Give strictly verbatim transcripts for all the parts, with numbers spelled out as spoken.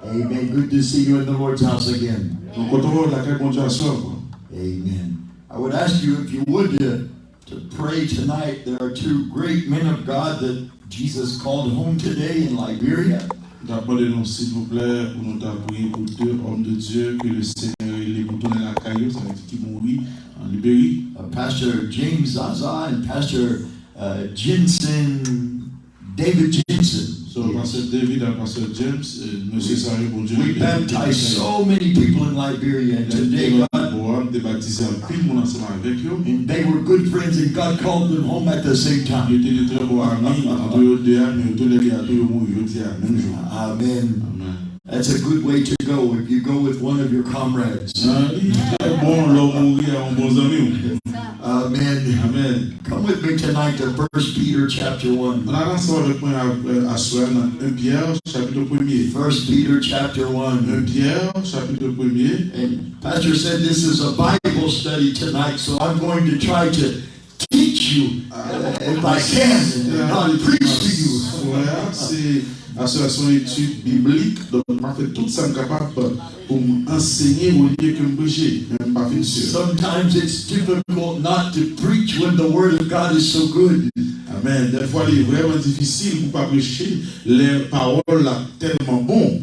Amen. Good to see you in the Lord's house again. Nou kontan wè w lakay Bondye aswè ankò. Amen. I would ask you if you would to, to pray tonight. There are two great men of God that Jesus called home today in Liberia. M t ap mande nou silvouplè pou nou ta priye pou de òm de Dye ke le Senyè rele pou tounen lakay yo, sa vle di ki mouri an Liberi. Uh, Pastor James Zaza and Pastor uh, Jensen, David Jensen. So, Pastor David and Pastor James, mesye sa yo, Bondye We baptized so many people in Liberia, and today God. Bon, te batize anpil moun ansanm avèk yo. And they were good friends, and God called them home at the same time. Yo te de trè bon ami, antre yo de a, men yo tou lè de a tou yo mouri jodi a, menm jou. Amen. Amen. That's a good way to go if you go with one of your comrades. Li trè bon lè w mouri a yon bon zanmi w. Amen. Amen. Come with me tonight to First Peter chapter one. Ann al ansanm avèk mwen aswè a nan en Pyè chapit premye. First Peter chapter one. En Pyè chapit premye. And Pastor said this is a Bible study tonight, so I'm going to try to teach you uh, if I can and not preach to you. Aswè a se yon etid biblik, donk m ap fè tout sa m kapab pou m ansenye olye ke m preche, men m pa fin si. Sometimes it's difficult not to preach when the word of God is so good. Amen. Dèfwa li vrèman difisil pou pa preche lè pawòl la tèlman bon.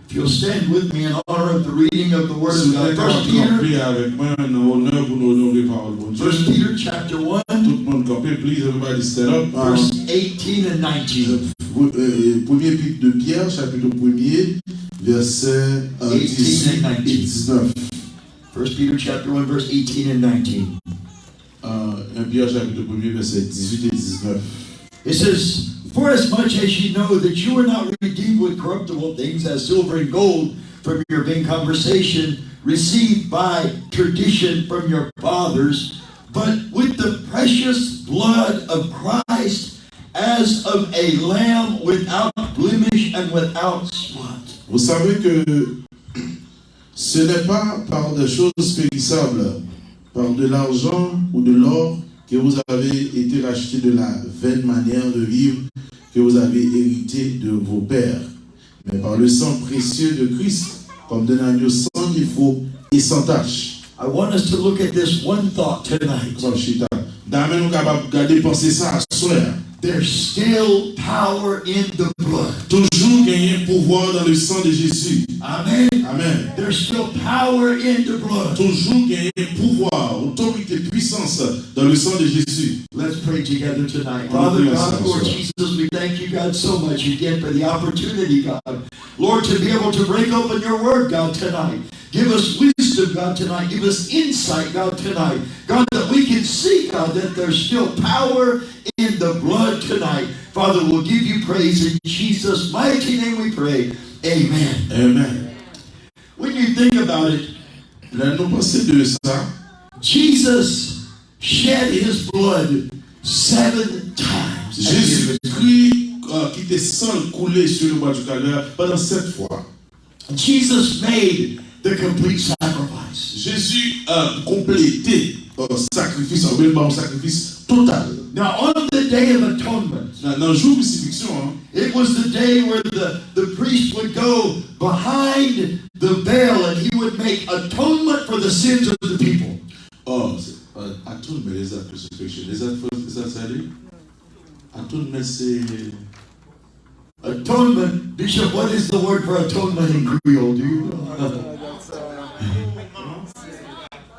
If you'll stand with me in honor of the reading of the Word of God, First Peter, kanpe avèk mwen nan onè pou nou onore pawòl Bondye. First Peter chapter one, Tout moun kanpe, please, everybody stand up. verse eighteen and nineteen. Premye Epit de Pyè, chapit premye, vèsè eighteen and nineteen. First Peter chapter one, verse eighteen and nineteen. En Pyè chapit premye, vèsè dizuit e diznèf. It says, For as much as ye know that you were not redeemed with corruptible things as silver and gold from your vain conversation received by tradition from your fathers, but with the precious blood of Christ as of a lamb without blemish and without spot. Vous savez que Ce n'est pas par des choses périssables, par de l'argent ou de l'or, que vous avez été rachetés de la vaine manière de vivre que vous avez héritée de vos pères, mais par le sang précieux de Christ, comme d'un agneau sans défaut et sans tache. I want us to look at this one thought tonight. Kòm chita. Dayè nou kapab gade panse sa aswè a. There's still power in the blood. Toujou genyen pouvwa dans le sang de Jésus. Amen. Amen. There's still power in the blood. Toujou genyen pouvwa, otorite, pwisans dans le sang de Jésus. Let's pray together tonight. Father God, Lord Jesus, we thank you, God, so much again for the opportunity, God, Lord, to be able to break open your word, God, tonight. Give us wisdom, God, tonight. Give us insight, God, tonight. God, that we can see, God, that there's still power in the blood tonight. Father, we'll give you praise in Jesus' mighty name we pray. Amen. Amen. When you think about it, Lè nou panse de sa, Jesus shed his blood seven times. Jezikri kite san l koule sou le bwa di Kalvè pandan sèt fwa. Jesus made the complete sacrifice. Jezi konplete sakrifis la, oubyen l ba yon sakrifis total. Now, on the Day of Atonement, nan jou krisifiksyon an, it was the day where the, the priest would go behind the veil and he would make atonement for the sins of the people. Oh, atonement, is that crucifixion? Is that, is that Saturday? Atonement se Atonement, Bishop, what is the word for atonement in Creole? Do you know?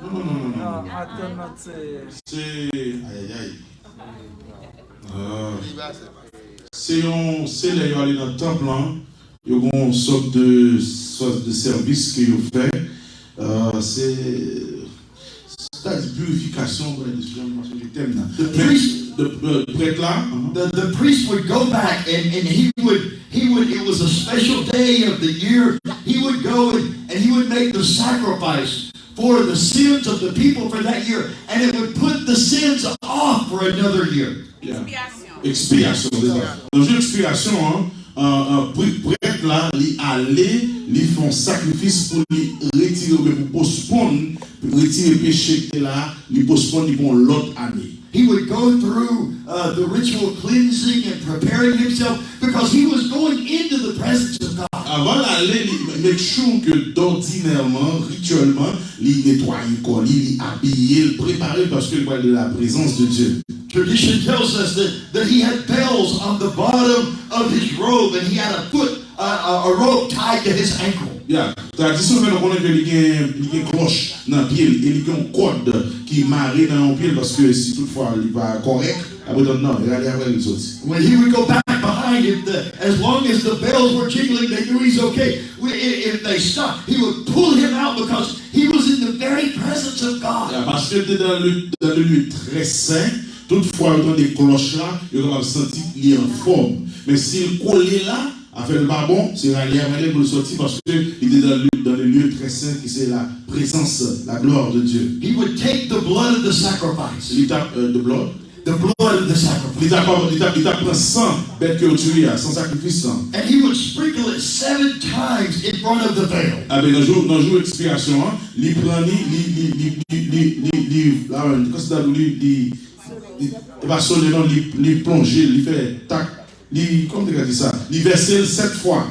Non, non, non, non, non. Atonement se. Se. Ayayay. Se yon, se lè yo ale nan tanp lan, yo gen yon sòt de, sòt de sèvis ke yo fè. Se Sa di pirifikasyon, wè, de jan nou pa sonje tèm nan. The priest, the, uh, prèt la, uh-huh. The, the priest would go back and, and he would, he would, it was a special day of the year. He would go and, and he would make the sacrifice for the sins of the people for that year, and it would put the sins off for another year. Yeah. Ekspyasyon, se sa. Nan jou ekspyasyon an, prèt la, li ale, li fè yon sakrifis pou li retire oubyen pou posponn, retire peche ki te la a, li posponn li pou yon lòt ane. He would go through uh, the ritual cleansing and preparing himself because he was going into the presence of God. Avan l ale, li make sure ke dòdinèman, rityèlman, li netwaye kò li, li abiye l, prepare l paske l pral nan la prezans de Dye. Tradition tells us that, that he had bells on the bottom of his robe and he had a foot, uh, a, a rope tied to his ankle. Yeah. Tradisyon fè nou konnen ke li gen, li gen klòch nan pye l e li gen yon kòd ki mare nan yon pye l paske si toutfwa li pa kòrèk, apre tan nan, rale avè l soti. When he would go back behind him, the, as long as the bells were jingling, they knew he's okay. If they stopped, he would pull him out because he was in the very presence of God. Paske l te dans le, dans le lieu très saint, toutfwa yo tande klòch la, yo kapab santi li anfòm. Men si l kole la, afè l pa bon, se rale avè l pou l soti paske li te dans le, dans le lieu très saint ki se la présence, la gloire de Dieu. He would take the blood of the sacrifice. Li t ap, euh, the blood. The blood of the sacrifice. Li t ap, li t ap, li t ap pran san bèt ke yo tiye a, san sakrifis lan. And he would sprinkle it seven times in front of the veil. Amen. Nan jou, nan jou ekspyasyon an, li pran li, li, li, li, li, li, li, li, la, kòm si ta di li, li, li, e pa sole non, li, li plonje, li fè tak, li, kòman te ka di sa? Li vèse l sèt fwa.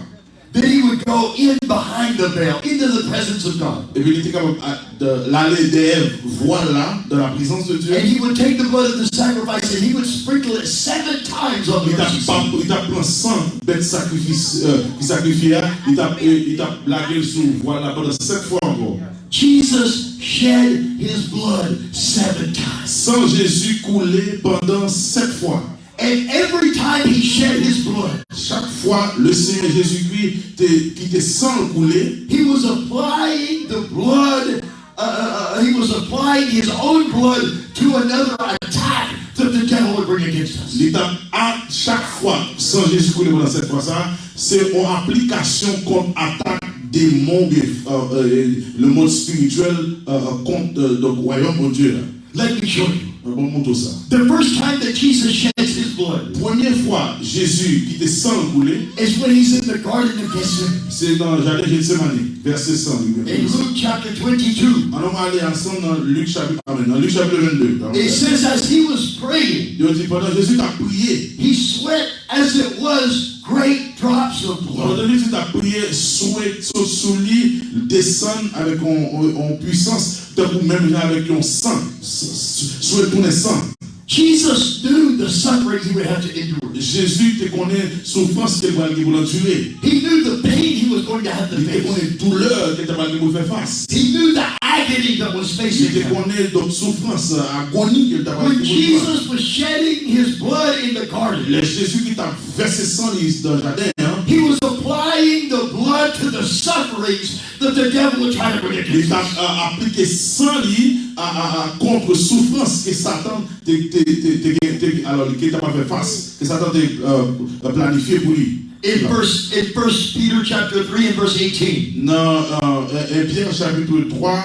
Then he would go in behind the veil, into the presence of God. Epi li te kapab a, de, l ale dèyè vwal la, dans la présence de Dieu. And he would take the blood of the sacrifice and he would sprinkle it seven times on the Li t ap mercy seat. Li t ap pran san bèt sakrifis, euh, ki sakrifye a, li t ap, euh, li t ap lage l sou vwal la pandan sèt fwa ankò. Jesus shed his blood seven times. San Jezi koule pandan sèt fwa. And every time he shed his blood, Chak fwa Lesenyè Jezikri te kite san l koule, he was applying the blood, uh, uh, uh, he was applying his own blood to another attack that the devil would bring against us. Li t ap a, chak fwa san Jezi koule pandan sèt fwa sa a, se yon aplikasyon kont atak demon oubyen, euh, euh, le monde spirituel, euh, euh, kont, euh, donk, wayòm Bondye a. Let me show you. Mwen ban w montre w sa. The first time that Jesus sheds his blood Premye fwa Jezi kite san l koule, is when he's in the Garden of Gethsemane. Se nan jaden Jetsemani, vèse san, li menm. In Luke chapter twenty-two, Ann nou ale ansanm nan Lik chapit, amen, nan Lik chapit vennde. It says, as he was praying, Yo di, pandan Jezi t ap priye, he sweat as it was great drops of blood. Pandan Jezi t ap priye, swe t sot sou li, desann avèk yon, yon, yon pwisans, tankou menm jan avèk yon san, s-, s-, swe tounen san. Jesus knew the suffering he would have to endure. Jezi te konnen soufrans ke l pral gen pou l andire. He knew the pain he was going to have to face. Li te konnen doulè ke l t ap gen pou l fè fas. He knew the agony that was facing him. Li te konnen, donk, soufrans, agoni ke l t ap gen pou l pran. When Jesus was shedding his blood in the garden, Lè Jezi ki t ap vèse san li nan jaden an, he was applying the blood to the sufferings that the devil would try to bring against us. Li t ap, euh, aplike san li a, a, a, kont soufrans ke Satan te, te, te, te, te, te, alò, li te kapab fè fas, ke Satan te, euh, planifye pou li. In verse, in First Peter chapter three and verse eighteen. Nan, euh, un Pyè chapit twa,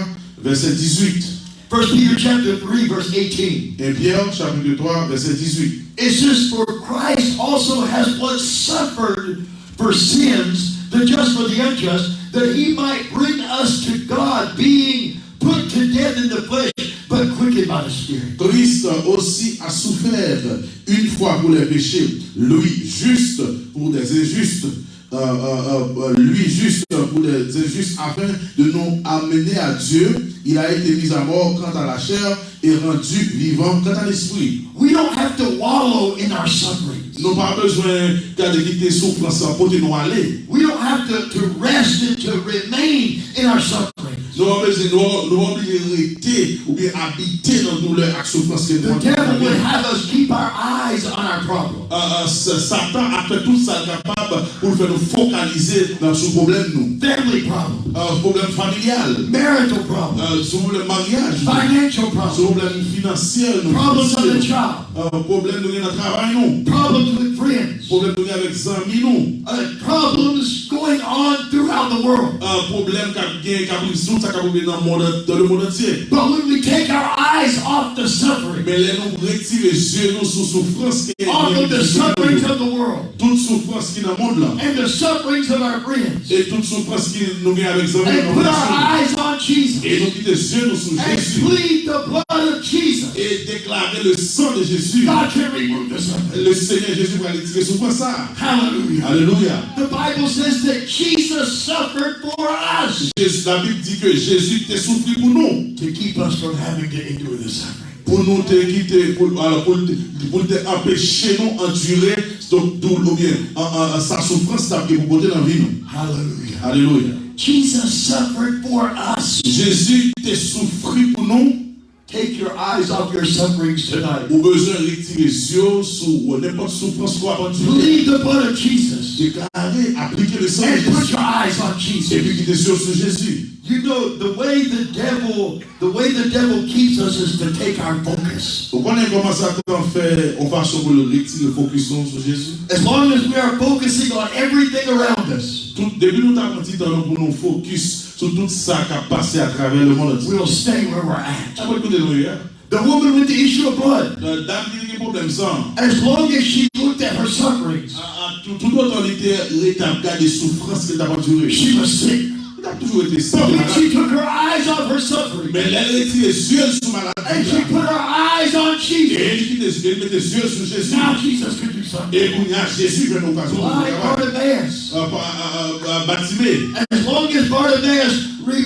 vèsè dizuit. First Peter chapter three, verse eighteen. Un Pyè chapit twa, vèsè dizuit. It says, for Christ also has once suffered for sins, the just for the unjust, that he might bring us to God, being put to death in the flesh, but quickened by the Spirit. Christ aussi a souffert une fois pour les péchés, lui juste pour les injustes, euh, euh, euh, lui juste pour les injustes, afin de nous amener à Dieu. Il a été mis à mort quant à la chair et rendu vivant quant à l'esprit. We don't have to wallow in our sufferings. Nou pa bezwen gade kite soufrans lan pote nou ale. We don't have to, to rest and to remain in our sufferings. Nou pa bezwen, nou, nou pa oblije rete oubyen abite nan doulè ak soufrans ke nou ap traverse. The devil would have us keep our eyes on our problem. Ah, ah, Sa-, Satan ap fè tout sa l kapab pou l fè nou fokalize nan, sou pwoblèm nou. Family problem. Ah, pwoblèm familyal. Marital problem. Ah, sou pwoblèm maryaj nou. Financial problem. Sou pwoblèm finansyè nou. Problems on the job. Ah, pwoblèm nou gen nan travay nou. Problems with friends. Pwoblèm nou gen avèk zanmi nou. Uh, problems going on throughout the world. Ah, pwoblèm k ap gen, k ap rezoud, sa k ap rive nan mond, dans le monde entier. But when we take our eyes off the suffering, Men lè nou retire je nou sou soufrans ki off of the sufferings of the world, tout soufrans ki nan mond lan, and the sufferings of our friends, e tout soufrans ki nou gen avèk zanmi nou, and put our eyes on Jesus, e nou kite je nou sou Jezi, and plead the blood of Jesus, e deklare le sang de Jésus, God can remove the suffering. Le Senyè Jezi pral retire soufrans sa a. Hallelujah. Alelouya. The Bible Bible says that Jesus suffered for us Jezi, Labib di ke Jezi te soufri pou nou, to keep us from having to endure the suffering. Pou nou te kite, pou, alò, pou, l te- pou l te anpeche nou andire donk, doul, oubyen an, an, an, sa soufrans l ap gen pou pote nan vi nou. Hallelujah. Alelouya. Jesus suffered for us. Jezi te soufri pou nou. Take your eyes off your sufferings tonight. Ou bezwen retire zye w sou nenpòt soufrans ke w ap andire. Plead the blood of Jesus. Deklare, aplike le san de And put Jezi. Your eyes on Jesus. Epi kite zye w sou Jezi. You know, the way the devil, the way the devil keeps us is to take our focus. Ou konnen kòman Satan fè yon fason pou l retire fokis nou sou Jezi? As long as we are focusing on everything around us, Tout, depi nou ta pran ti tan nou pou nou fokis sou tout sa k ap pase atravè lemonn antye. We'll stay where we're at. Sa pral kote nou ye a. The woman with the issue of blood, Nan dam ki te gen pwoblèm san, as long as she looked at her sufferings, a, a, tout, tout otan li te rete ap gade soufrans ke l t ap andire, she was sick. Li t ap toujou rete But when malad. She took her eyes off her suffering Men lè l retire zye l sou maladi and she la, put her eyes on e Jesus, li kite, li mete zye l sou Jezi. Now Jesus could do something. E kounye a, Jezi jwenn okazyon pou l Blind travay. Bartimaeus, A, pa- a, a, a, Batime. As long as Bartimaeus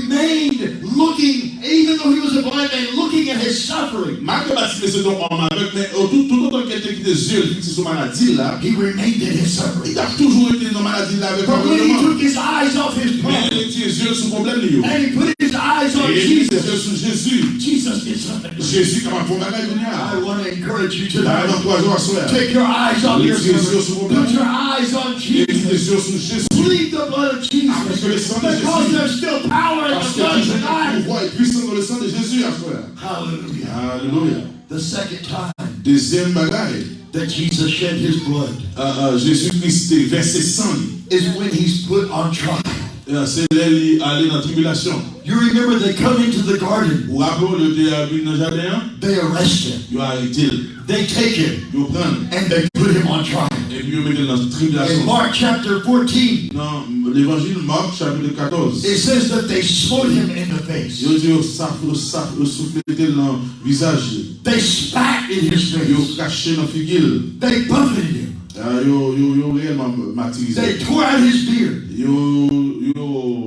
remained looking, even though he was a blind man, looking at his suffering, Malgre Batime se te yon òm avèg, men o, tout, tout otan ke l te kite zye l fikse sou maladi l la, he remained in his li suffering. t ap toujou rete nan maladi l la avèk But when he avègleman. Took his eyes off his Men problem li retire zye l sou pwoblèm li yo. And he put his eyes on E li mete Jesus, zye l sou Jezi. Jesus did something. Jezi kapab fè yon bagay kounye a. I want to encourage you Mwen tonight. ankouraje w aswè a. Take your eyes off your Retire zye w sou suffering. pwoblèm Put ou. Your eyes on E Jesus. kite zye w sou Jezi. Plead the blood of Jesus. Aplike le san de Because Jezi. There's still power in the Paske blood toujou gen tonight. Pouvwa e pwisans nan le san de Jezi aswè a. Hallelujah. Alelouya. The second time Dezyèm bagay, that Jesus shed his blood a, a, Jezi Kris te vèse san li. Is when he's put on trial. E, se lè li ale nan tribilasyon. You remember they come into the garden. Ou raple w, lè yo te vin nan jaden an, They arrest him. Yo arete l. They take him Yo pran l. And they put him on trial. Epi yo mete l nan tribilasyon. In Mark chapter fourteen, Nan Levanjil Mak, chapit katòz, it says that they smote him in the face. Yo di yo saf, yo saf, yo souflete l nan vizaj li. They spat in his face. Yo krache nan figi l. They buffeted him. Ah, yo, yo, yo reyèlman matirize l. They tore out his beard. Yo, yo,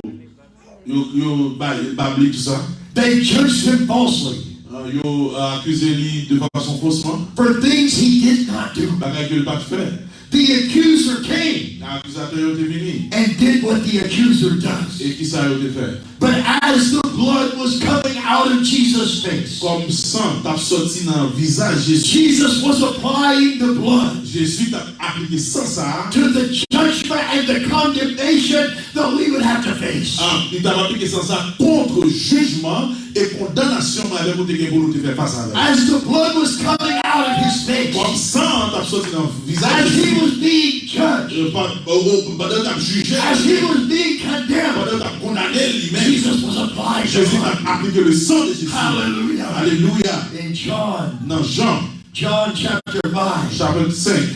yo, yo bay bab li, tou sa. They judged him falsely. Ah, yo, ah, akize li de fason fosman. For things he did not do. Bagay ke l pa t fè. The accuser came Akizatè yo te vini. And did what the accuser does. E ki sa yo te fè? But as the blood was coming out of Jesus' face, Kòm san t ap sòti nan vizaj Jezi, Jesus was applying the blood Jezi t ap aplike san sa a to the judgment and the condemnation that we would have to face. Ah, li t ap aplike san sa kont jijman e kondanasyon mwen avèk ou te gen pou nou te fè fas avè l. As the blood was coming out of his face, Kòm san an t ap sòti nan vizaj as he Jezi, was being judged, euh, pa- euh, euh, pandan l t ap jije, as he was being condemned, pandan l t ap kondane li menm, Jesus was applying the Jezi t blood. ap aplike le san de Jezi. Hallelujah. Alelouya. In John, Nan Jan, John chapter five, chapit senk.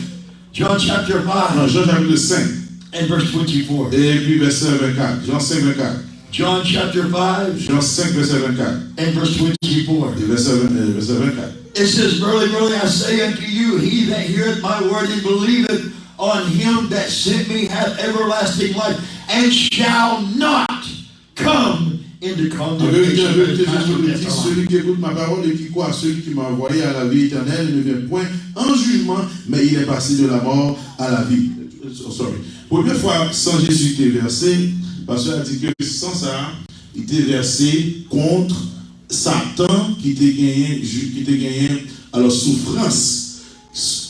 John chapter five Nan Jan chapit senk, and verse twenty-four. Epi vèsè vennkat. Jan senk vennkat. John chapter five Jan senk, vèsè vennkat. and verse twenty-four. E vèsè ven- e vèsè vennkat. It says, "Verily, verily, I say unto you, he that heareth my word and believeth on him that sent me hath everlasting life, and shall not come into An verite, an verite, condemnation, je vous le dis, but celui qui écoute ma parole et qui croit à celui qui m'a envoyé a la vie éternelle et ne vient point en jugement, mais il est passé de la mort à la vie. Oh, sorry. Premye fwa san Jezi te vèse, pastè a di ke san sa a, li te vèse kont Satan ki te genyen, ki te genyen, alò, soufrans.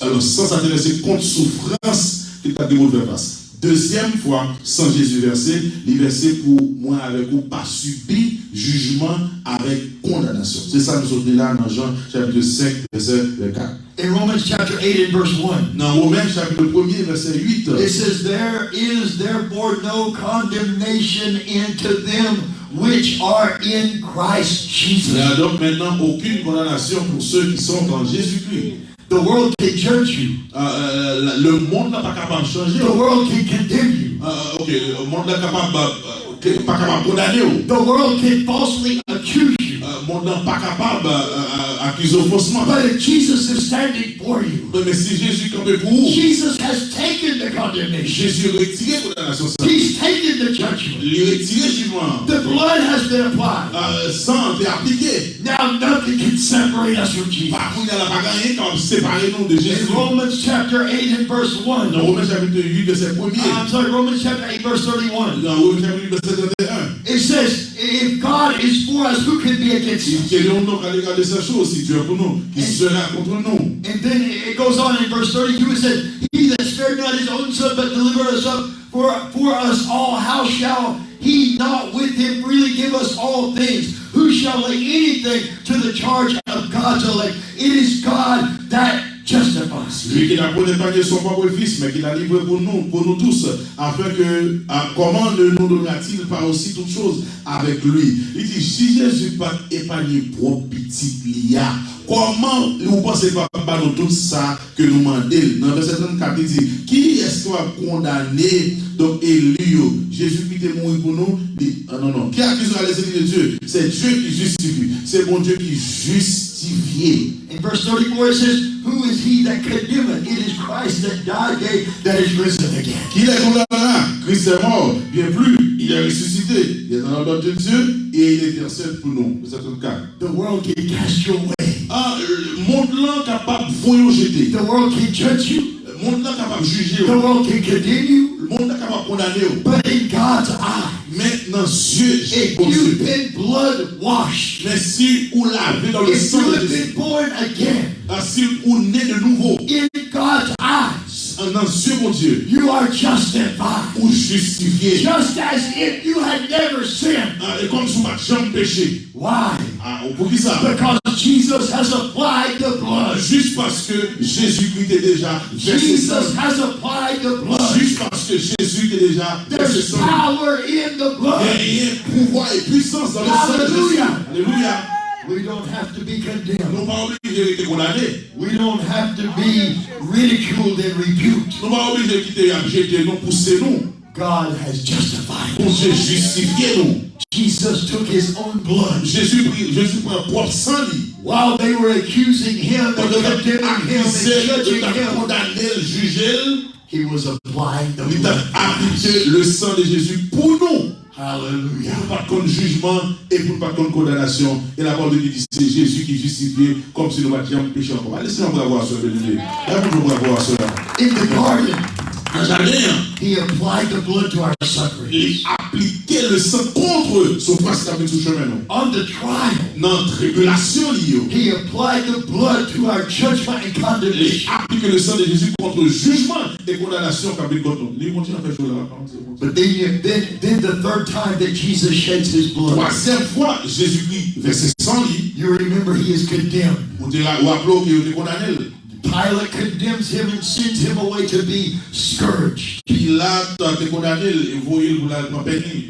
Alò, san sa te vèse kont soufrans ke l t ap gen pou l fè fas. Dezyèm fwa, san Jezi vèse, li vèse pou mwen avèk ou pa sibi jijman avèk kondanasyon. Se sa nou sot li la nan Jan chapit senk, vèsè vennkat. In Romans chapter eight and verse one, Nan Women chapit premye, vèsè uit, it says, "There is therefore no condemnation unto them which are in Christ Jesus." Il n'y a donc maintenant aucune condamnation pour ceux qui sont en Jésus-Christ. The world can judge you. Euh, euh, le mond la pa kapab chanje. The world can condemn you. Euh, ok, le mond la kapab, euh, ke- pa kapab kondane w. The world can falsely accuse you. Euh, mond la pa kapab euh, euh, Akize w fosman. But if Jesus is standing for you, Men, men si Jezi kanpe pou ou, Jesus has taken the condemnation. Jezi retire kondanasyon sa. He's taken the judgment. Li retire jijman an. The blood has been applied. Ah, san an te aplike. Now nothing can separate us from Jesus. Pa kounye a la, pa gen anyen k kapab separe nou de Jezi. In Romans chapter eight and verse one. Nan Women chapit uit vèsè premye. I'm sorry, Romans chapter eight verse thirty-one. Nan Women chapit uit vèsè trannteyen. It says, If God is for us, who can be against us? Ke Leon nan kale gade sa cho, si Dye pou nou, ki sera contre nous? And then it goes on in verse thirty-two, it says, He that spared not his own son, but delivered us up for, for us all, how shall he not with him freely give us all things? Who shall lay anything to the charge of God's elect? It is God that justifies. Lui qui n'a point épargné son propre fils, mais qui l'a livré pour nous, pour nous tous, afin que, ah, comment ne nous donnera-t-il pas aussi toutes choses avec lui? Li di, si Jezi pa t epanye pwòp pitit li a, kòman ou panse l p ap ba nou tout sa ke nou mande l? Nan vèsè trannkat, li di, kiyès ki p ap kondane, donk, eli yo? Jezi ki te mouri pou nou, li, ah, non, non. Qui accusera les élus de Dieu? C'est Dieu qui justifie. C'est Bondye ki jistifye. In verse thirty-four, it says, Who is he that condemneth? It is Christ that died, yea, that is risen again. Qui les condamnera? Christ est mort, bien plus, il est ressuscité, il est à la droite de Dieu et il intercède pour nous. Vèsè trannkat. The world can cast you away. Ah, mond lan kapab voye w jete. The world can judge you. Mond lan kapab jije w. The world can condemn you. Mond lan kapab kondane w. But in God's eyes, Men nan zye Bondye. If you've been blood washed, Men si ou lave dans le sang de Jésus, if you have been born again, Ah, si ou ne de nouvo, in God's eyes, nan zye Bondye, you are justified. Ou jistifye. Just as if you had never sinned. Ah, e kòm si w pa t janm peche. Why? Ah, poukisa? Because Jesus has applied the blood. Jis paske Jezikri te deja vèse san. Jesus has applied the blood. Jis paske Jezi te deja vèse san. There's power in the blood. Genyen pouvwa e pwisans nan le san de Jezi. Hallelujah. Alelouya. We don't have to be condemned. Nou pa oblije rete kondane. We don't have to be ridiculed and rebuked. Nou pa oblije kite y ap jete nou, pouse nou. God has justified us. Bondye jistifye nou. Jesus took his own blood. Jezi pri, Jezi pran pwòp san li. While they were accusing him and condemning him and judging him, Pandan yo t ap akize l, yo t ap kondane l, jije l, he was applying the blood. Li t ap aplike le san de Jezi pou nou. Hallelujah. Pou nou pa t konn jijman e pou nou pa t konn kondanasyon. E lapawòl de Dye di se Jezi ki jistifye kòmsi nou pa t janm peche ankò. Ba Lesenyè yon bravo aswè, byeneme. Ba Bondye yon bravo aswè a. In the garden, Nan jaden an, he applied the blood to our suffering. Li aplike le san kont soufrans k ap vin sou chemen nou. On the trial, Nan tribilasyon li yo, he applied the blood to our judgment and condemnation. Li aplike le san de Jezi kont jijman e kondanasyon k ap vin kont nou. Li kontinye fè cho la. But then, you, then, then the third time that Jesus sheds his blood, Twazyèm fwa Jezikri vèse san li, you remember he is condemned. Ou te ra-, ou raple w ke yo te kondane l. Pilate condemns him and sends him away to be scourged. Pilat te kondane l e voye l pou l al pran pèny.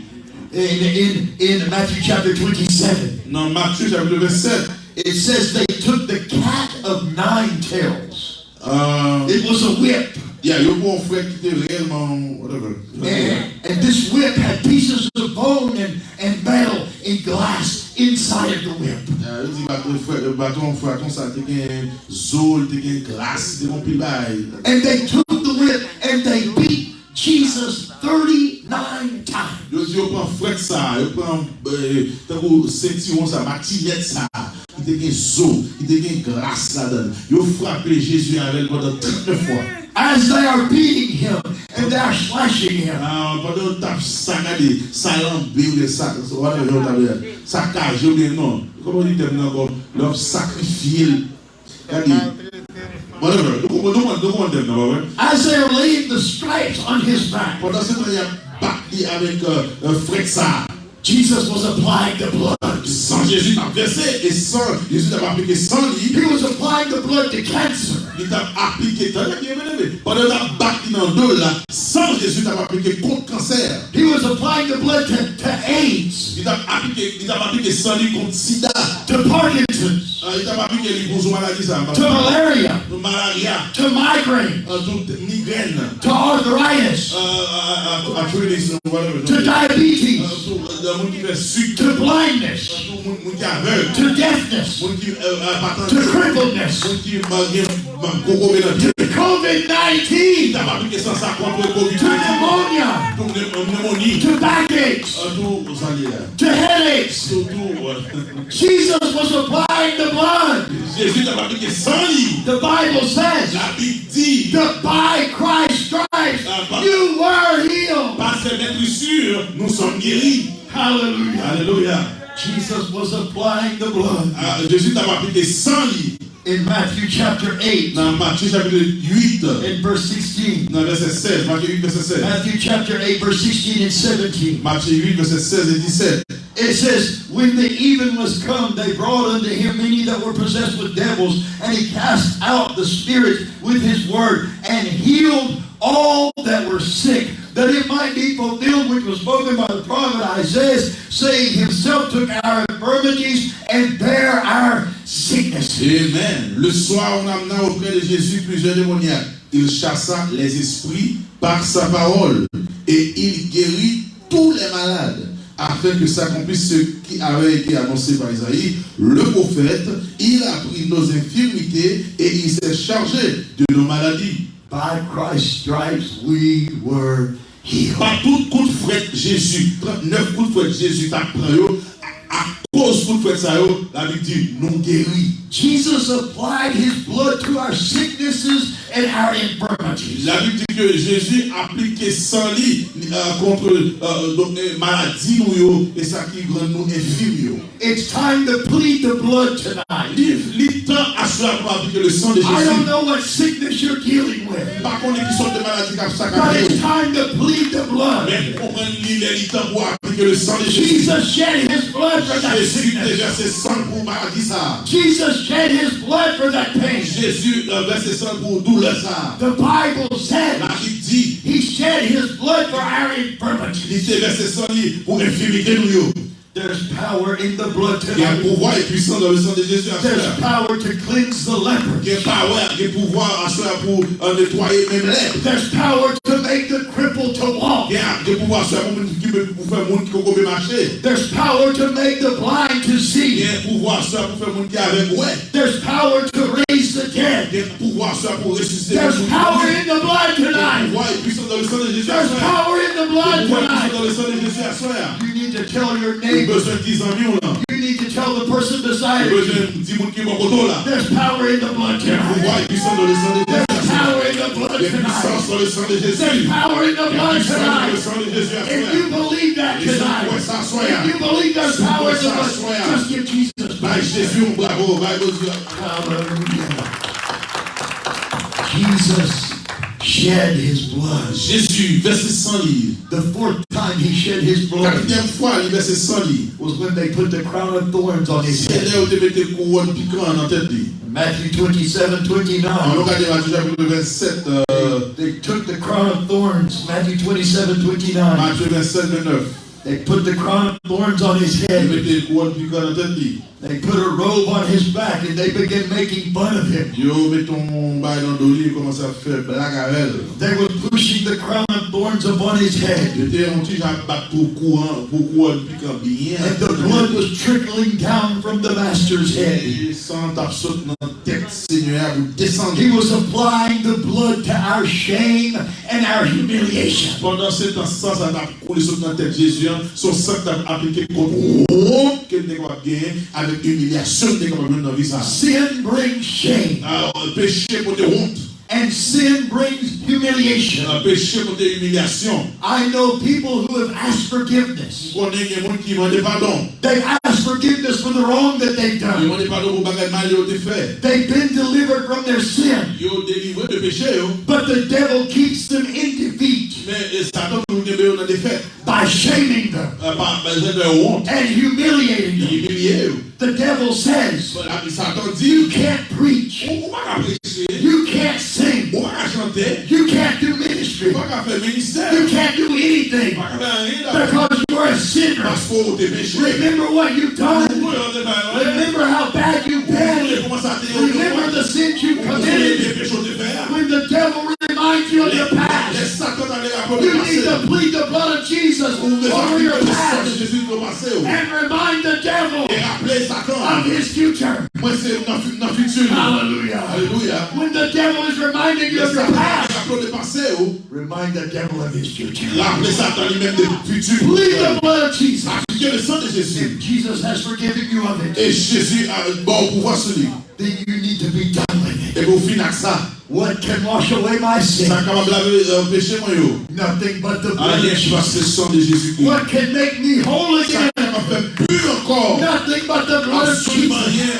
In, in, in Matthew chapter twenty-seven, Nan Matye chapit vennsèt, it says they took the cat of nine tails. Ah, It was a whip. Yeah, yo pran yon frèt ki te reyèlman, whatever. And, and this whip had pieces of bone and, and metal and glass inside of the whip. Ah, yo di baton frèt, baton, baton sa te gen zo, li te gen glas, li te gen anpil bagay. And they took the whip and they beat Jesus thirty-nine times. Yo di yo pran frèt sa, yo pran, eh, tankou sentiwon sa, matinèt sa, ki te gen zo, ki te gen glas ladan l. Yo frape Jezi avè l pandan trannèf fwa. As they are beating him and they are slashing him, Ah, pandan yo t ap sakade, salanbe oubyen sa, whatever yo t ap fè, sakaje oubyen non. Kòman yo di tèm nan ankò? Lè yo ap sakrifye l. Gade. Whatever. Nou konprann, nou konprann, nou konprann tèm nan, pa vre? As they are laying the stripes on his back, Pandan se tan y ap bat li avèk, euh, euh, frèt sa a. Jesus was applying the blood. San Jezi t ap vèse, e san, Jezi t ap aplike san li. He was applying the blood to cancer. Li t ap aplike, tande byen, byeneme. Pandan l t ap bat li nan do l la, san Jezi t ap aplike kont kansè. He was applying the blood to, to AIDS, Li t ap aplike, li t ap aplike san li kont sida. To Parkinson's, Ah, li t ap aplike li pou zo maladi sa a. To malaria, Pou malarya, to migraine, Ah, tout migrèn. To arthritis, Ah, ah, ah, a, a, a, to diabetes, euh, moun ki fè sik, to blindness, moun, moun ki avèg, to deafness, moun ki, euh, euh, pa tande, to crippledness, moun ki gen, gen kokobe nan pye, to covid nineteen, ki ta aplike san sa kont kovid, to pneumonia, tou nemoni, to backaches, tou sa li a, to headaches. Tou, tou, euh, Jesus was applying the blood. Jezi t ap aplike san li. The Bible says, Labib di, that by Christ's stripes, ah, pa, you were healed. Pa sèl mètri, nou sòm geri. Hallelujah. Alelouya. Jesus was applying the blood. Ah, Jezi t ap aplike san li. In Matthew chapter eight, nan Matye chapit uit, in verse sixteen, nan vèsè sèz, Matye uit, vèsè sèz. Matthew chapter eight, verse sixteen and seventeen. Matye uit, vèsè sèz e disèt. It says, when the even was come, they brought unto him many that were possessed with devils, and he cast out the spirits with his word, and healed all that were sick, that it might be fulfilled which was spoken by the prophet Isaiah, saying, himself took our infirmities and bare our sicknesses. Amen. Le soir, on amena auprès de Jésus plusieurs démoniaques. Il chassa les esprits par sa parole, et il guérit tous les malades, afin que s'accomplisse ce qui avait été annoncé par Isaïe le prophète, il a pris nos infirmités et il s'est chargé de nos maladies. By Christ's stripes we were healed. Pa tout kout frèt Jezi, trannèf kout frèt Jezi t ap pran yo, a, akoz kout frèt sa yo, Labib di, nou geri. Jesus applied his blood to our sicknesses and our infirmities. Labib di ke Jezi aplike san li, euh, kont, euh, donk, euh, maladi nou yo e sa ki rann nou enfim yo. It's time to plead the blood tonight. Li, li tan aswè a pou aplike le sang de Jésus. I don't know what sickness you're dealing with, M pa konnen ki sòt de maladi k ap but sakane it's w. Time to plead the blood. Men konprann li lè li tan pou aplike le sang de Jésus. Jesus shed his blood for that sickness. Jezi te vèse san l pou maladi sa a. Jesus shed his blood for that pain. Jezi, euh, vèse san l pou doulè sa a. The Bible says Labib di, he shed his blood for our infirmities. Li te vèse san li pou enfimite nou yo. There's power in the blood tonight. Gen pouvwa e pwisans nan le sang de Jésus aswè a. There's power to cleanse the leper. Gen pawè, gen pouvwa aswè a pou, euh, netwaye menm lèp. There's power to make the cripple to walk. Gen, gen pouvwa aswè a pou moun ki, pou fè moun ki kokobe mache. There's power to make the blind to see. Gen pouvwa aswè a pou fè moun ki avèg wè. There's power to raise the dead. Gen pouvwa aswè a pou resisite moun ki mouri. There's power in the blood tonight. Gen pouvwa e pwisans nan le sang de Jésus aswè a. There's power in the blood tonight. Gen pouvwa e pwisans nan le sang de Jésus aswè a. You need to tell your neighbor. Ou bezwen di zanmi w lan. You need to tell the person beside you. Ou bezwen di moun ki bò kote w la. There's power in the blood tonight. Gen pouvwa e pwisans nan le sang de Jésus aswè a. There's power in the blood tonight. Gen pwisans nan le sang de Jésus. There's power in the blood tonight. Gen pwisans nan le sang de Jésus aswè a. If you believe that tonight, if you believe there's power in the blood, just give Jesus praise. Bay Jezi yon bravo, bay Bondye. Hallelujah. Jesus shed his blood. Jezi vèse san li. The fourth time he shed his blood Katriyèm fwa li vèse san li. Was when they put the crown of thorns on his head. Se lè yo te mete kouwòn pikan nan tèt li. Matthew twenty-seven, twenty-nine. An nou gade Matye chapit vennsèt, euh, They took the crown of thorns, Matthew twenty-seven, twenty-nine. Matye vennsèt, vennèf. They put the crown of thorns on his head. Yo mete kouwòn pikan nan tèt li. They put a robe on his back and they began making fun of him. Yo mete yon bagay nan do li, yo kòmanse ap fè blag avè l. They were pushing the crown of thorns upon his head. Yo te yon ti jan ap bat pou kouwòn, pou kouwòn pikan byen. And the blood was trickling down from the master's head. E san t ap sot nan tèt Senyè a pou desann. He was applying the blood to our shame and our humiliation. Pandan se tan, san sa t ap koule sot nan tèt Jezi an, se yon san k t ap aplike kont wont ke l te kapab genyen avèk imilyasyon l te kapab jwenn nan vi sa a. Sin brings shame. Ah, peche pote wont. And sin brings humiliation. Ah, peche pote imilyasyon. I know people who have asked forgiveness. M konnen gen moun ki mande padon. They've asked forgiveness for the wrong that they've done. Yo mande padon pou bagay mal yo te fè. They've been delivered from their sin. Yo delivre de peche yo. But the devil keeps them in defeat. Men, e, Satan toujou kenbe yo nan defèt. By shaming them. Eh, pa, pa fè yo wont. And humiliating them. Imilye yo. The devil says, Satan di, you can't preach. Ou, ou pa ka preche. You can't sing. Ou pa ka chante. You can't do ministry. Ou pa ka fè ministè. You can't do anything. Ou pa ka fè anyen. Because you're a sinner. Paske ou te peche. Remember what you've done. Ou sonje ou te fè anyen. Remember how bad you've been. Ou sonje kòman sa te ye. Remember the sins you've committed. Ou sonje peche ou te fè a. When the devil remind you of your past. Lè Satan ta vle raple w de pase w, you need to plead the blood of Jesus over your past and remind the devil of his future. Mwen se nan fi- nan fiti li. Hallelujah. Alelouya. When the devil is reminding you of your past, raple de pase w, remind the devil of his future. Raple Satan li menm de fiti. Plead the blood of Jesus. Aplike le san de Jezi. If Jesus has forgiven you of it, e Jezi a ba w pouvwa sou li, then you need to be done with it. Epi w fin ak sa. What can wash away my sin? Sa kapab lave peche mwen yo? Nothing but the blood of Jesus. Anyen pase san de Jezikri. What can make me whole again? Sa kapab fè m pi ankò? Nothing but the blood of Jesus. Absoliman anyen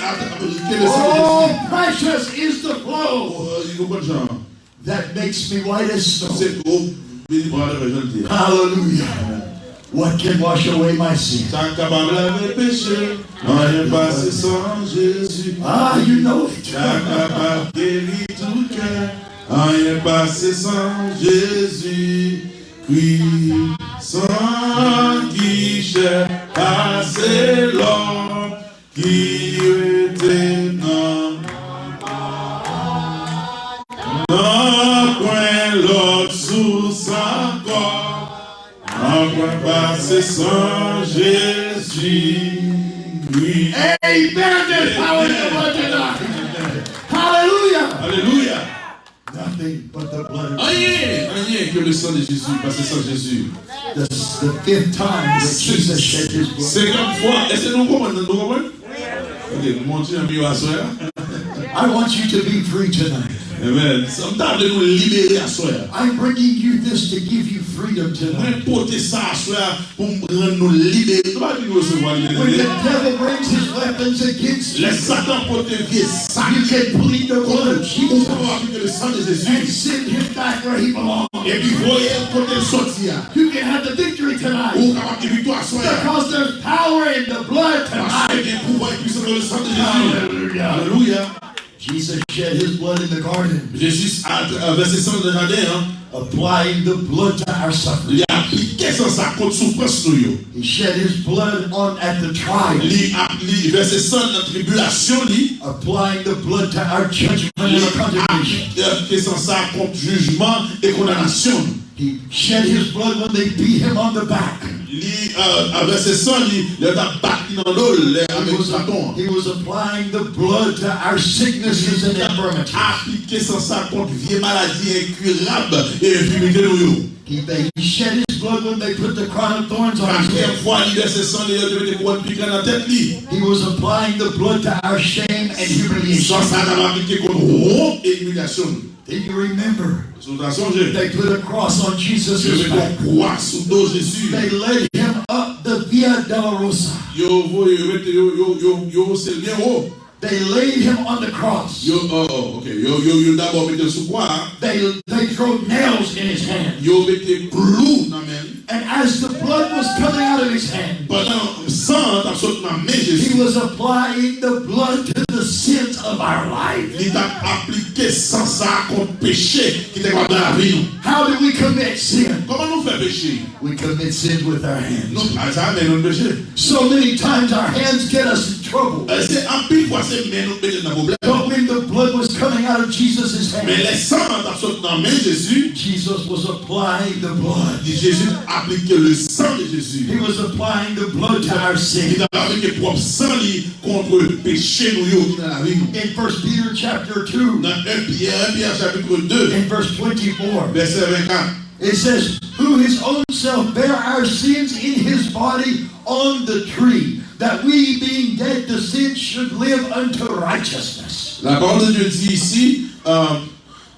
ke le san de Jezi. Oh, precious is the flow that makes me white as snow. Se o beni pawòl la jan l di. Hallelujah. What can wash away my sin? Sa kapab lave peche, anyen pase san Jezi. Ah, you know it. Sa kapab geri tout kè, anyen pase san Jezi. Kri san ki chè pase lò ki rete nan nan pwen lòt sous ankò. Anpwen pase san Jezi. Amen. There's power in the blood tonight. Hallelujah. Alelouya. Nothing but the blood of Jesus. Anyen, anyen ke le san de Jezi, pase san Jezi. The, the fifth time that Jesus shed his blood. Senkyèm fwa, èske nou konprann? Nou konprann? Ok, nou montre yon miwa aswè a. I want you to be free tonight. Amen. M ta vle nou libere aswè a. I'm bringing you this to give you freedom tonight. Mwen pote sa aswè a pou m rann nou libere. Nou pa vin resevwa libere. When the devil brings his weapons against you, lè Satan pote vye zam, you can plead the blood of Jesus, ou kapab aplike le san de Jezi, and send him back where he belongs. Epi voye l kote l soti a. You can have the victory tonight. Ou kapab gen viktwa aswè a. Because there's power in the blood tonight. Paske gen pouvwa e pwisans nan le san de Jezi. Hallelujah. Alelouya. Jesus shed his blood in the garden. Jezi a, a vèse san l nan jaden an. Applying the blood to our suffering. Li aplike san sa kont soufrans nou yo. He shed his blood on at the trial. Li ap, li vèse san l nan tribilasyon li. Applying the blood to our judgment and our condemnation. Li aplike san sa kont jijman e kondanasyon nou. He shed his blood when they beat him on the back. Li, euh, a vèse san li, lè yo t ap bat li nan do l, lè avèk baton an. He was applying the blood to our sicknesses and infirmities. Aplike san sa kont vye maladi enkirab e enfimite nou yo. He, they, he shed his blood when they put the crown of thorns on his head. Katriyèm fwa li vèse san li, yo te mete kouwòn pikan nan tèt li. He was applying the blood to our shame and humiliation. San sa t ap aplike kont wont e imilyasyon nou. Then you remember, si w ta sonje, they put a cross on Jesus' back. Yo mete yon kwa sou do Jezi. They led him up the Via Dolorosa. Yo voye, yo mete, yo, yo, yo, yo wose l byen wo. They laid him on the cross. Yo, oh, oh, ok. Yo, yo, yo dabò mete l sou kwa a. They, they throw nails in his hand. Yo mete klou nan men l. And as the blood was coming out of his hand, pandan san an t ap sot nan men Jezi, he was applying the blood to the sins of our life. Li t ap aplike san sa a kont peche ki te kapab nan lavi nou. How do we commit sin? Kòman nou fè peche? We commit sins with our hands. Nou, a, sa men nou peche. So many times our hands get us in trouble. Eh, se anpil fwa se men nou mete nan pwoblèm. But when the blood was coming out of Jesus' hand, men lè san an t ap sot nan men Jezi, Jesus was applying the blood. Jezi aplike le san de Jezi. He was applying the blood to our sin. Li t ap aplike pwòp san li kont peche nou yo ki nan lavi nou. In First Peter chapter two, nan en Pyè, en Pyè chapit de, in verse twenty-four, vèsè vennkat, it says, "Who his own self bare our sins in his body on the tree, that we, being dead to sin, should live unto righteousness." La parole de Dieu dit ici, euh,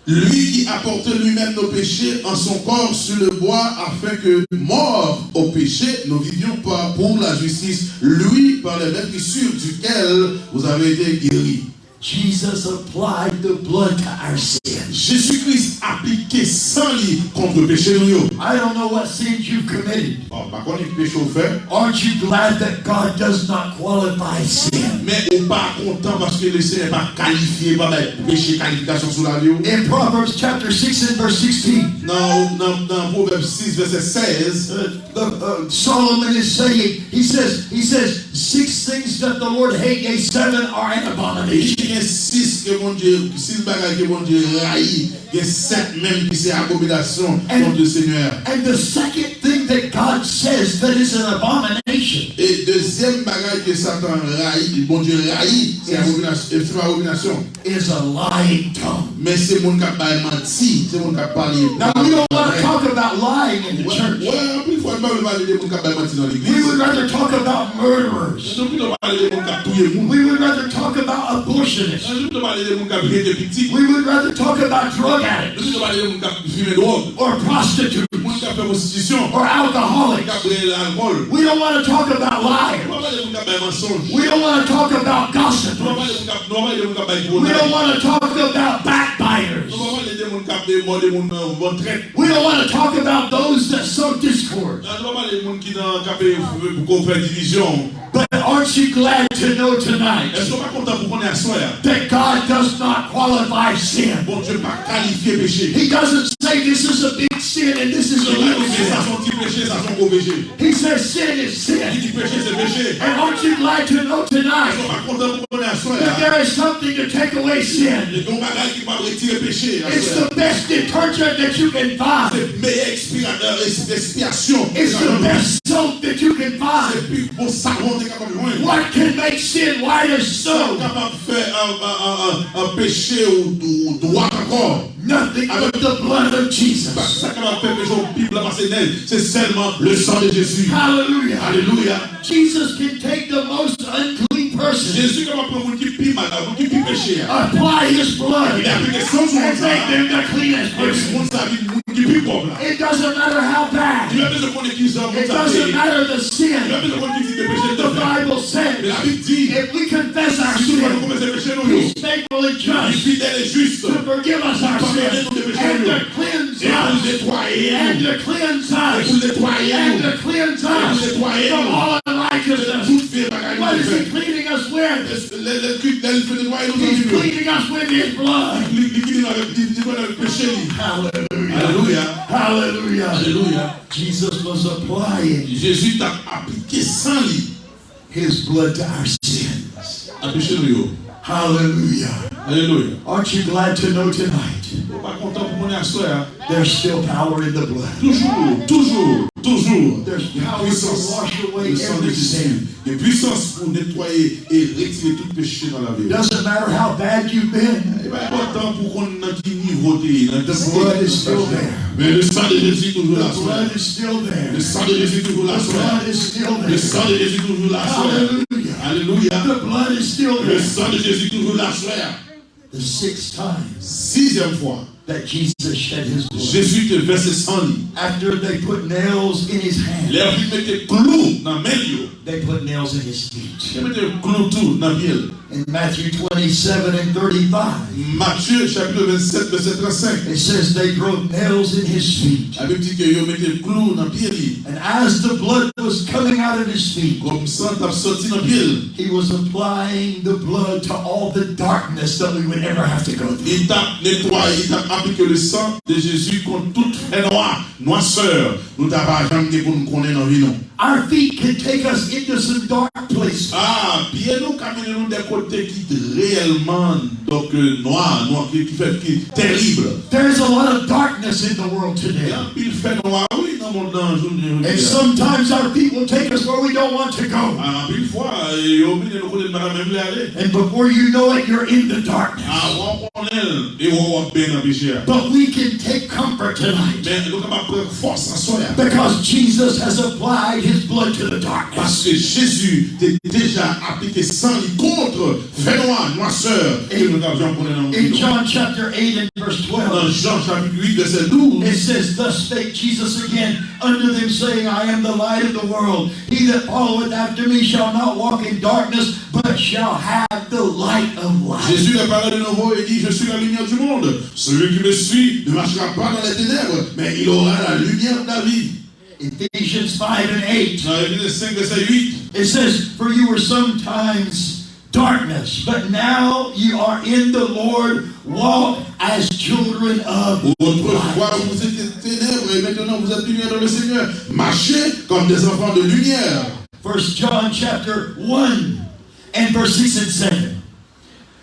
Lui qui a porté lui-même nos péchés en son corps sur le bois, afin que, morts au péché, nous vivions par, pour la justice, lui, par les meurtrissures duquel vous avez été guéris. Jesus applied the blood to our sin. Jezi Kris aplike san li kont peche nou yo. I don't know what sins you've committed. Bon, m pa konnen ki peche w fè. Aren't you glad that God does not qualify sin? Men ou pa kontan paske Lesenyè pa kalifye, pa bay peche kalifikasyon sou lavi w? In Proverbs chapter six and verse sixteen, nan, nan, nan Pwovèb sis, vèsè sèz, uh, the, uh, Solomon is saying, he says, he says, Six things that the Lord hates, yea, seven are an abomination. Gen sis ke Bondye, sis bagay ke Bondye rayi, gen sèt menm ki se abominasyon kont Senyè a. And the second thing that God says that is an abomination E dezyèm bagay ke Satan rayi, Bondye rayi, se abominasyon, se pa abominasyon. Is a lying tongue. Men se moun k ap bay manti, se moun k ap pale. Now, we don't want to talk about lying in the church. Wè, anpil fwa, nou pa vle pale de moun k ap bay manti nan legliz. We would rather talk about murderers. Nou pito pale de moun k ap touye moun. We would rather talk about abortionists. Nou pito pale de moun k ap jete pitit. We would rather talk about drug addicts. Nou pito pale de moun k ap fimen dwòg. Or prostitutes. Moun k ap fè pwostitisyon. Or alcoholics. Moun k ap bwè alkòl. We don't want to talk about liars. Nou pa pale de moun k ap bay mansonj. We don't want to talk about gossipers. Nou pa pale de moun k ap, nou pa pale de moun k ap bay gwo lay. We don't want to talk about backbiters. Nou pa pale de moun k ap mòde moun nan bon trèt. We don't want to talk about those that sow discord. Nou pa pale de moun ki nan k ap, eh, pou fè divizyon. But aren't you glad to know tonight Èske w pa kontan pou konnen aswè a? That God does not qualify sin? Bondye pa kalifye peche. He doesn't say this is a big sin and this is a little sin. Li pa di sa se yon ti peche, sa se yon gwo peche. He says sin is sin. Li di peche se peche. And aren't you glad to know tonight Èske w pa kontan pou konnen aswè a? That there is something to take away sin? Li gen yon bagay ki kapab retire peche aswè a. It's the best detergent that you can find. Se meyè ekspira-, eh, eks-, ekspyasyon. It's the best soap that you can find. Se pi bon savon w te kapab jwenn. What can make sin white as snow? Sa k kapab fè, eh, eh, eh, eh, eh, peche w, w dwat ankò? Nothing but the blood of Jesus. Sa k kapab fè peche w pi blan pase nèj, se sèlman le sang de Jésus. Hallelujah. Alelouya. Jesus can take the most unclean person, Jezi kapab pran moun ki pi mal la, moun ki pi peche a. Apply his blood, Li aplike san sou moun and sa make a. Them the cleanest Epi person. Moun sa vin moun ki pi pwòp la. It doesn't matter how bad. Li pa bezwen konnen ki jan moun It sa te doesn't ye. Matter the sin. Li pa bezwen konnen ki tip de peche l te The fè. Bible says, Men Labib di, if we confess our si nou sin, konfese peche nou yo, he's faithful and just Li fidèl e jis to forgive us our sin and to cleanse us, e pou l netwaye nou. And to cleanse us, e pou l netwaye nou. And to cleanse us from all unrighteousness. Tout vye bagay nou te fè. What is he cleaning us with? Lè, lè, lè l fin netwaye nou, He's cleaning us with his blood. Li, li, li clean nou avèk, li, li netwaye nou avèk peche li. Hallelujah. Alelouya. Hallelujah. Alelouya. Jesus was applying Jezi t ap aplike san li. His blood to our sins. A peche nou yo. Hallelujah. Alelouya. Aren't you glad to know tonight? Ou pa kontan pou konnen aswè a? There's still power in the blood. Toujou, toujou, toujou. There's power to wash away every sin. Gen pwisans pou netwaye e retire tout peche nan lavi w. Doesn't matter how bad you've been. E pa enpòtan pou konn nan ki nivo w te ye, nan ki state w te ye. The blood is still there. Men le sang de Jésus toujou la. The blood is still there. Le sang de Jésus toujou la. The blood is still there. Le sang de Jésus toujou la. Hallelujah. Alelouya. The blood is still there. Le sang de Jésus toujou la. The sixth time Sizyèm fwa, that Jesus shed his blood. Jezi te vèse san li. After they put nails in his hand, Lè yo fin mete klou nan men l yo, they put nails in his feet. Yo mete klou tou nan pye l. In Matthew twenty-seven and thirty-five, Matye chapit vennsèt, vèsè trannsenk. It says they drove nails in his feet. Labib di ke yo mete klou nan pye li. And as the blood was coming out of his feet, Kòm san t ap soti nan pye l, he was applying the blood to all the darkness that we would ever have to go through. Li t ap netwaye, li t ap aplike le sang de Jésus kont tout fènwa, nwasè nou ta pa janm gen pou n konnen nan vi nou. Our feet can take us into some dark places. Ah, pye nou ka mennen nou de kote ki reyèlman, donk, euh, nwa, nwa, ki, ki fè, ki terib. There's a lot of darkness in the world today. Gen anpil fènwa, wi, nan mond lan, jounen jodi a. And sometimes our feet will take us where we don't want to go. Ah, anpil fwa, eh, yo mennen nou kote n pa ta menm vle ale. And before you know it, you're in the darkness. Avan w konnen l, e w ap byen nan peche a. But we can take comfort tonight. Men nou kapab pran fòs aswè a. Because Jesus has applied his blood to the darkness. Paske Jezi te deja aplike san li kont fènwa, nwasè, ke nou t ap janm konnen nan mond lan. In John chapter eight and verse twelve, Nan Jan chapit uit, vèsè douz, it says, Thus spake Jesus again unto them, saying, I am the light of the world. He that followeth after me shall not walk in darkness, but shall have the light of life. Jésus leur parla de nouveau et dit, Je suis la lumière du monde. Celui qui me suit ne marchera pas dans les ténèbres, mais il aura la lumière de la vie. Ephesians five and eight. Nan Efezen senk, vèsè uit. It says, For you were sometimes darkness, but now you are in the Lord. Walk as children of light. Autrefois, vous étiez ténèbres, et maintenant vous êtes lumière dans le Seigneur. Marchez comme des enfants de lumière. First John chapter one and verse six and seven.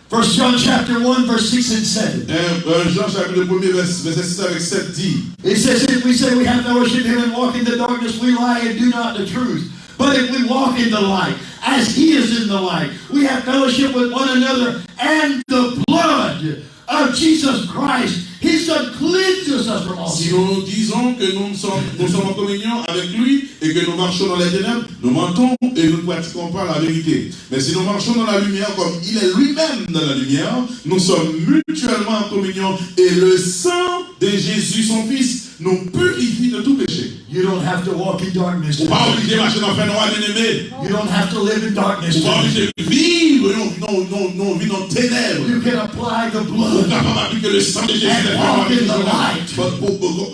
First John chapter one, verse six and seven. Jan chapit premye, vèsè sis avèk sèt di. It says, if we say we have fellowship with him and walk in the darkness, we lie and do not the truth. But if we walk in the light, as he is in the light, we have fellowship with one another, and the blood of Jesus Christ, his son, cleanses us from all Si nous disons que nous sommes, nous sommes en communion avec lui et que nous marchons dans les ténèbres, nous mentons et nous ne pratiquons pas la vérité. Mais si nous marchons dans la lumière comme il est lui-même dans la lumière, nous sommes mutuellement en communion et le sang de Jésus, son Fils, nous purifie de tout péché. You don't have to walk in darkness. Ou pa oblije mache nan fènwa, byeneme. You don't have to live in darkness. Ou pa oblije viv yon, yon, yon, yon vi nan tenèb. You can apply the blood. Ou kapab aplike le san de Jezi and walk in the light. Pou, pou, pou,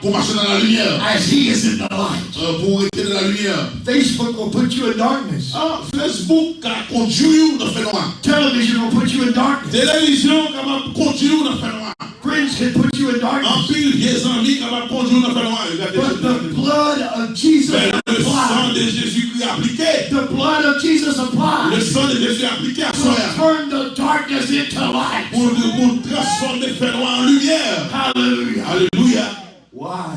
pou mache nan la limyè. As he is in the light. Euh, pou rete nan la limyè. Facebook will put you in darkness. Ah, Facebook ka kondui w nan fènwa. Television will put you in darkness. Televizyon kapab kondui w nan fènwa. Friends can put you in darkness. Anpil vye zanmi kapab kondui w nan fè nwa. Yo ka deche. But the blood of Jesus applies. Men le san de Jezikri aplike. The blood of Jesus applies. Le san de Jezi aplike aswè a. Will turn the darkness into light. Pou, pou transfòme fè nwa an limyè. Hallelujah. Alelouya. Why?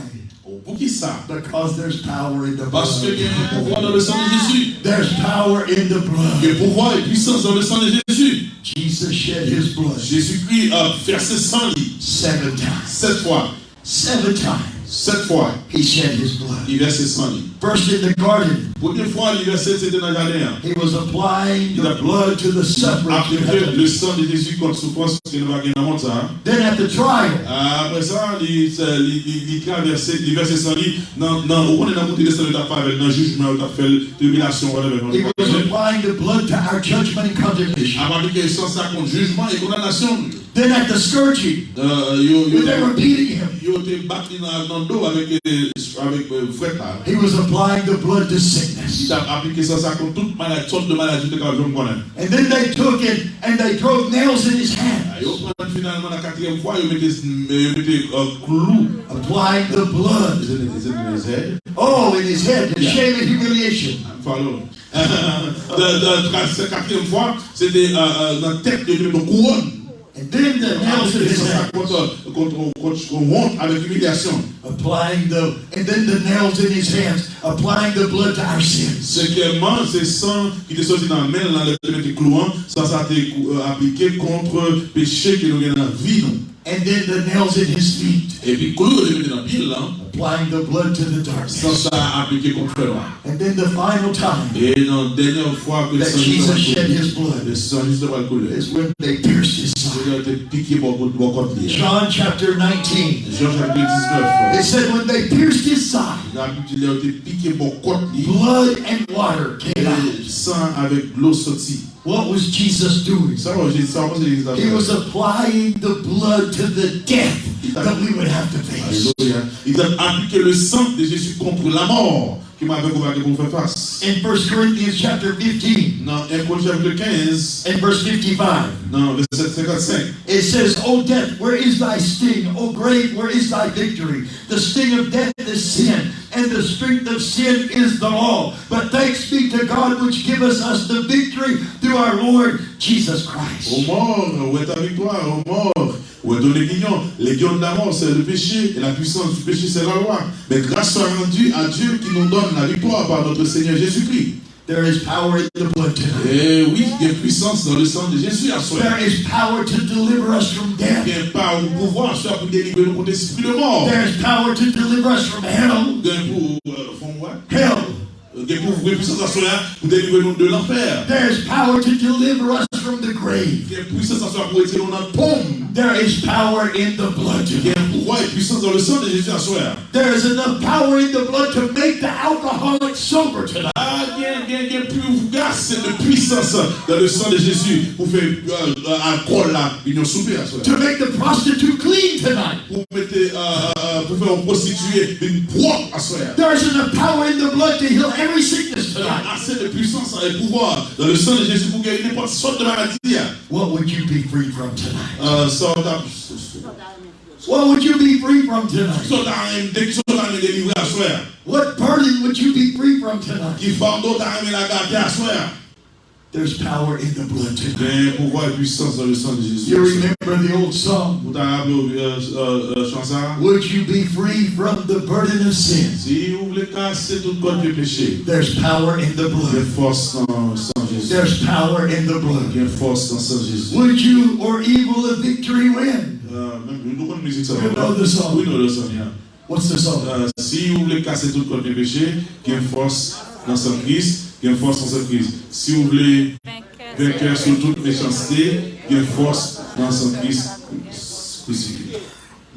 Poukisa? Because there's power in the blood. Paske gen pouvwa nan le san de Jezi. There's power in the blood. Gen pouvwa e pwisans nan le san de Jezi. Jesus shed his blood. Jezikri vèse san li. Seven times. Sèt fwa. Seven times. Sèt fwa. He shed his blood. Li vèse san li. First in the garden. Premye fwa li vèse se te nan jaden an. He was applying the blood to the separate. Li t ap aplike le san de Jezi kont soufrans ke nou va gen nan mond sa a. Then at the trial. Apre sa, li, li, li, li travèse, li vèse san li nan, nan, ou konnen nan kote le san yo t ap fè avè l, nan jijman yo t ap fè l, tribilasyon, whatever. He was applying the blood to our judgment and condemnation. Ap aplike san sa kont jijman e kondanasyon nou yo. Then at the scourging, Euh, yo, yo, when they were beating him, yo te bat li nan, nan do avèk, eh, avèk, eh, frèt la. He was applying the blood to sickness. Li t ap aplike san sa kont tout maladi, sòt de maladi ou te ka janm konnen. And then they took it and they drove nails in his hands. Yo pran l finalman nan katriyèm fwa, yo mete, yo mete, euh, klou. Applying the blood. Is it, is it in his head? Oh, in his head, the Yeah. shame and humiliation. I'm following. The, the, katriyèm fwa, se te, euh, euh, nan tèt yo te mete yon kouwòn. And then the nails in his hands. Kont, kont, kont, kont wont avèk imilyasyon. Applying the, and then the nails in his hands, applying the blood to our sins. Senkyèmman, se san ki te soti nan men l nan lè l te mete klou an, san sa te kou- euh, aplike kont peche ke nou gen nan vi nou. And then the nails in his feet, Epi klou yo te mete nan pye l lan, applying the blood to the darkness. San sa aplike kont fè nwa. And then the final time E nan dènyè fwa ke that san Jezi Jesus shed his blood le san Jezi te pral koule, is when they pierced his se side. Lè yo te pike bò, bò kòt li a. John chapter nineteen. Jan chapit diznèf. It said when they pierced his side, Labib di lè yo te pike bò kòt li, blood and water came out. San avèk dlo soti. What was Jesus doing? Sa w Jezi, sa w panse Jezi t ap fè? He was applying the blood to the death that we would have to face. Alelouya. Li t ap aplike le san de Jezi kont lanmò ke mwen avèk ou pa gen pou nou fè fas. In First Corinthians chapter fifteen, Nan en Korent chapit kenz, in verse fifty-five, nan vèsè senkannsenk, it says, O death, where is thy sting? O grave, where is thy victory? The sting of death is sin, and the strength of sin is the law. But thanks be to God which giveth us the victory through our Lord Jesus Christ. Ô mort, où est ta victoire? Ô mort, où est ton aiguillon? L'aiguillon de la mort, c'est le péché, et la puissance du péché, c'est la loi. Mais grâce soit rendue à Dieu qui nous donne la victoire par notre Seigneur Jésus-Christ. There is power in the blood tonight. Eh wi, gen pwisans nan le san de Jezi aswè. There is power to deliver us from death. Gen pa, pouvwa aswè pou delivre nou kont espri de mò. There is power to deliver us from hell. Gen pou, euh, from what? Hell. Gen pou, gen pwisans aswè a pou delivre nou de lanfè. There is power to deliver us from the grave. Gen pwisans aswè a pou retire nou nan tonm. There is power in the blood tonight. Gen pouvwa e pwisans nan le san de Jezi aswè a. There is enough power in the blood to make the alcoholic sober tonight. Ah, gen, gen, gen plis ase de pwisans dans le sang de Jésus pou fè, euh, euh, alkòl la vin yon soupe aswè a. To make the prostitute clean tonight. Pou mete, euh, euh, euh, pou fè yon pwostitiye vin pwòp aswè a. There is enough power in the blood to heal every sickness tonight. Gen ase de pwisans e pouvwa dans le sang de Jésus pou geri nenpòt sòt de maladi a. What would you be free from tonight? Euh, sa w t ap What would you be free from tonight? Kisa w ta renmen, de kisa w ta renmen delivre aswè a? What burden would you be free from tonight? Ki fado w ta renmen lage atè aswè a? There's power in the blood tonight. Gen pouvwa e pwisans nan le san de Jezi. You remember the old song? Ou ta raple w, euh, euh, euh, chan sa a? Would you be free from the burden of sin? Si ou vle kase tout kòdje peche, There's power in the blood. Gen fòs nan san Jezi. There's power in the blood. Gen fòs nan san Jezi. Would you or evil a victory win? Euh, men, nou konn mizik sa. You know the song. We know the song, yeah. What's the song? Euh, si ou vle kase tout kòdje peche, gen fòs nan san Kris, gen fòs nan san Kris. Si ou vle vankè sou tout mechanste, gen fòs nan san Kris krisifiye.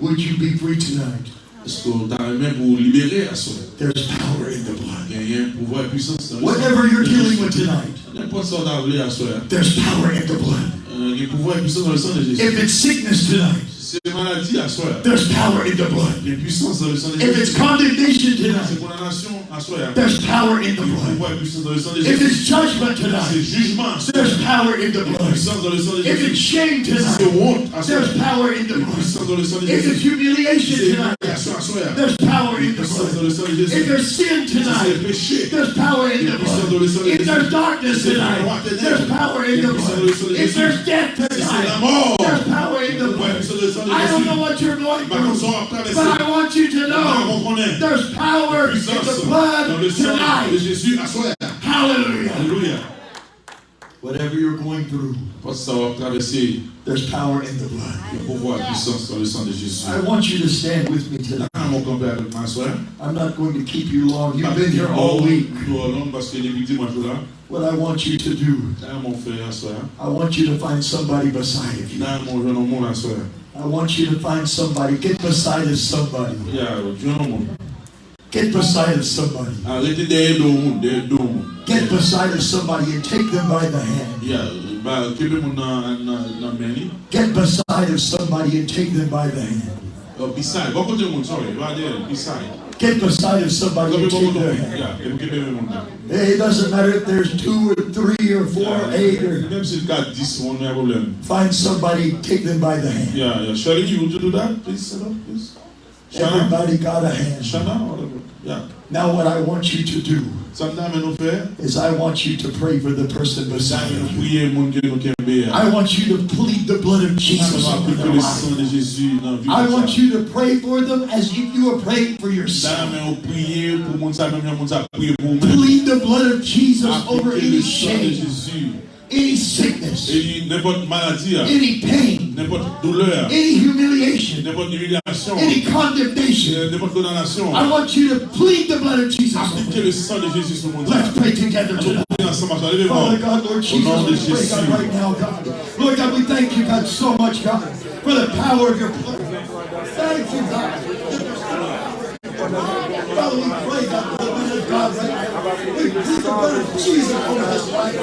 Would you be free tonight? Èske w ta renmen pou w libere aswè? There's power in the blood. Genyen pouvwa e pwisans nan le san. Whatever you're dealing with tonight, Nenpòt sa w ta vle aswè a. There's power in the blood. Euh, gen pouvwa e pwisans nan le san de Jezi. If it's sickness tonight, Si se maladi aswè a, there's power in the blood. Gen pwisans nan le san de Jezi. If it's condemnation tonight, Si se kondanasyon aswè a, there's power in the blood. Gen pouvwa e pwisans nan le san de Jezi. If it's judgment tonight, Si se jijman aswè a, there's power in the blood. Gen pwisans nan le san de Jezi. If it's shame tonight, Si se wont aswè a, there's power in the blood. Gen pwisans nan le san de Jezi. If it's humiliation tonight, Si se imiliasyon aswè a, there's power in the blood. Gen pwisans nan le san de Jezi. If there's sin tonight, Si se peche, There's power in the blood. If there's darkness tonight, there's power in the blood. If there's death tonight, there's power in the blood. I don't know what you're going through, but I want you to know there's power in the blood tonight. Hallelujah. Whatever you're going through, Nenpòt sa w ap travèse, there's power in the blood. Gen pouvwa, pwisans nan le san de Jezi. I want you to stand with me tonight. Mwen kanpe avèk mwen aswè. I'm not going to keep you long. You've been here all week. Twò long paske depi dimanch ou la. What I want you to do, Sa mwen fè aswè. I want you to find somebody beside of you. Sa mwen jwenn yon moun aswè. I want you to find somebody. Get beside of somebody. Ya, jwenn yon moun. Get beside of somebody. Ah, rete dèyè do moun, dèyè do moun. Get beside of somebody and take them by the hand. Yeah, ba, kenbe moun nan, nan, nan men li. Get beside of somebody and take them by the hand. Oh, beside. Bò kote moun, sorry. Ba dèyè, beside. Get beside of somebody and take their hand. Yeah, kenbe moun nan. It doesn't matter if there's two or three or four or eight or Menm si l ka dis moun, pa pwoblèm. Find somebody, take them by the hand. Yeah, yeah. Shirley, you would you do that? Please sit up, please. Everybody got a hand. Shana, whatever. Yeah. Now what I want you to do Sa m ta renmen nou fè, is I want you to pray for the person beside of you. Priye moun ke nou kenbe a. I want you to plead the blood of Jesus over their life. San de Jezi nan vi. I want you to pray for them as if you were praying for yourself. M ta renmen ou priye pou moun sa menm jan moun sa priye pou ou menm. Plead the blood of Jesus over any shame. Aplike le san de Jezi. Any sickness, Any, nenpòt maladi a, any pain, nenpòt doulè a, any humiliation, nenpòt imilyasyon, any condemnation, eh, nenpòt kondanasyon. I want you to plead the blood of Jesus over Aplike le san de Jezi sou moun sa. Let's pray together tonight. Ann nou priye ansanm aswè. Leve men w. Father God, Lord Jesus, we pray, God, right now, God. Lord God, we thank you, God, so much, God, for the power of your blood. Thank you, God. Father, we pray, God, for the man of God right now. We plead the blood of Jesus over his life.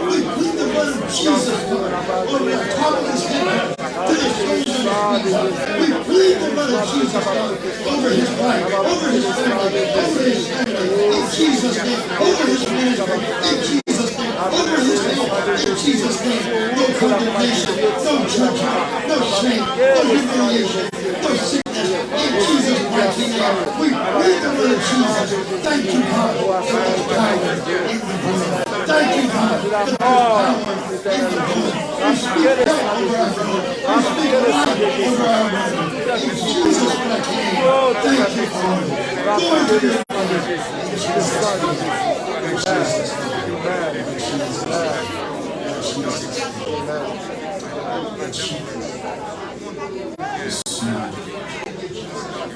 We plead the blood of Jesus, God, over the top of his head, God, to the soles of his feet, God. We plead the blood of Jesus, God, over his wife, over his family, over his family, in Jesus' name, over his ministry, in Jesus' name, over his health, in Jesus' name. No condemnation, no judgment, no shame, no humiliation, no sickness. In Jesus' mighty name, we plead the blood of Jesus. Thank you, God, for the power in the blood. Thank you, God, for the power in the blood. We speak health over our brother. We speak life over our brother. In Jesus' mighty name, thank you, Father. Glory to your name. In Jesus' name. In Jesus' name. In Jesus' name. In Jesus' name. Yes, Lord.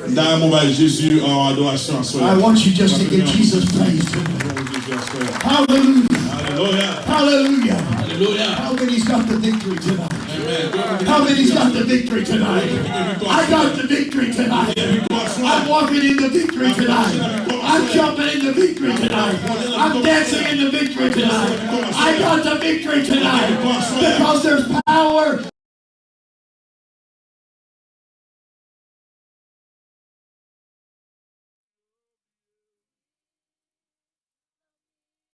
M ta renmen w bay Jezi yon adorasyon aswè. I want you just to give Jesus praise tonight. Hallelujah. Hallelujah. Hallelujah. Hallelujah. How many's got the victory tonight? Amen. How many's got the victory tonight? I got the victory tonight. I'm walking in the victory tonight. I'm jumping in the victory tonight. I'm dancing in the victory tonight. I got the victory tonight. Because there's power